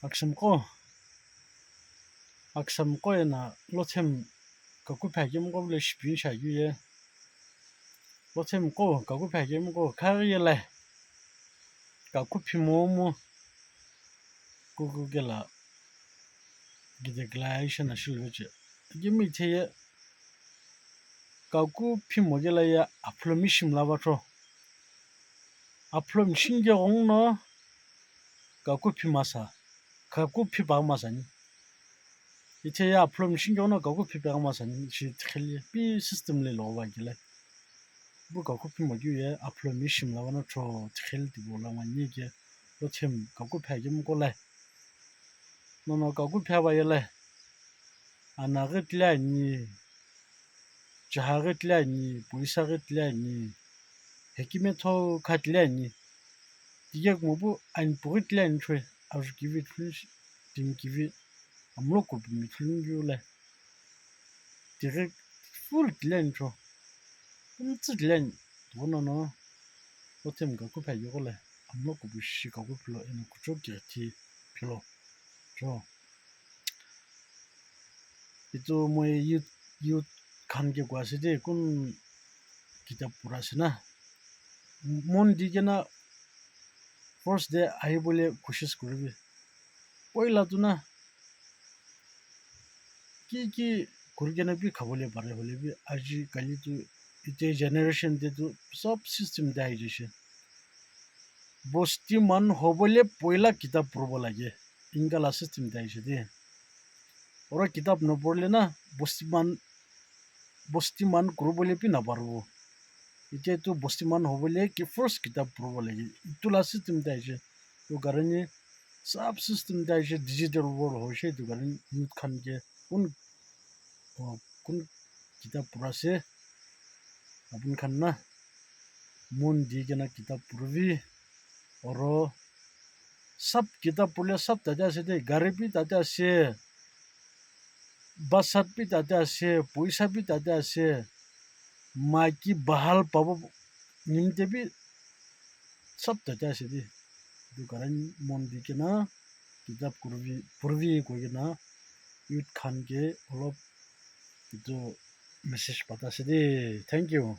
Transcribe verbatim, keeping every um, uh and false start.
Aksam ko, aksam ko ena lothem kaku phagim ko le shipin shagyu ye. Lothem ko kaku phagim ko kari ye le. Kaku phimo mo kuku gela gide glai shana shilveche. Gimi theye kaku phimo gela ya aplo mishim lava tro. Aplo mishim ge ong no kaku phima sa. Kaku phi pa ma sa ni. Ithe ya aplo mishim ge ong no kaku phi pa ma sa ni. Shi tkheli pi system le lo va gele. Bu kaku phimo gyu ye aplo mishim lava no tro tkhel ti bo la ma ni ge. Lothem kaku phagim ko le. Nono kaku phya ba yele. Ana ge tila ni. Jaha ge tila ni. Puisa ge tila ni. Hekime tho kha tila ni. Tige mo bu an pu ge tila ni thwe. Aru kivi thun tim kivi. Amlo ko mi thun yu le. Tige full tila ni tho. Ntsi tila ni. Bono no. Lothem kaku phagim ko le. Amlo ko bu shi kaku philo eno kucho kya thi philo. Cho. Itu moi youth, youth khan ke koi ase de, kun kitab pura ase na. Mon di kena first day ahibole koshish kuribi. Poila tu na ki ki kuri kena bi khabole pare hole bi aji kali tu ite generation te tu sob system te ahi jaise. Bosti man hobole poila kitab puribo lage. Inka la system te ahi jaise de. Oro kitab nopurle na bosti man, bosti man kuribole bi naparibo. Itya tu bosti man hobole ki first kitab puribo lage. Itu la system te ahi jaise. To karone sob system te ahi jaise, digital world hoise. Itu karone youth khan ke kun, oh, kun kitab pura ase. Apun khan na mon di kena kitab puribi. Oro sab kitab purle sab tate ase de, gari bi tate ase, basat bi tate ase, poisa bi tate ase, maiki bahal pabo nimite bi sab tate ase de. Itu karone mon di kena kitab puribi, puribi koi kena youth khan ke olop itu message pata ase de. Thank you.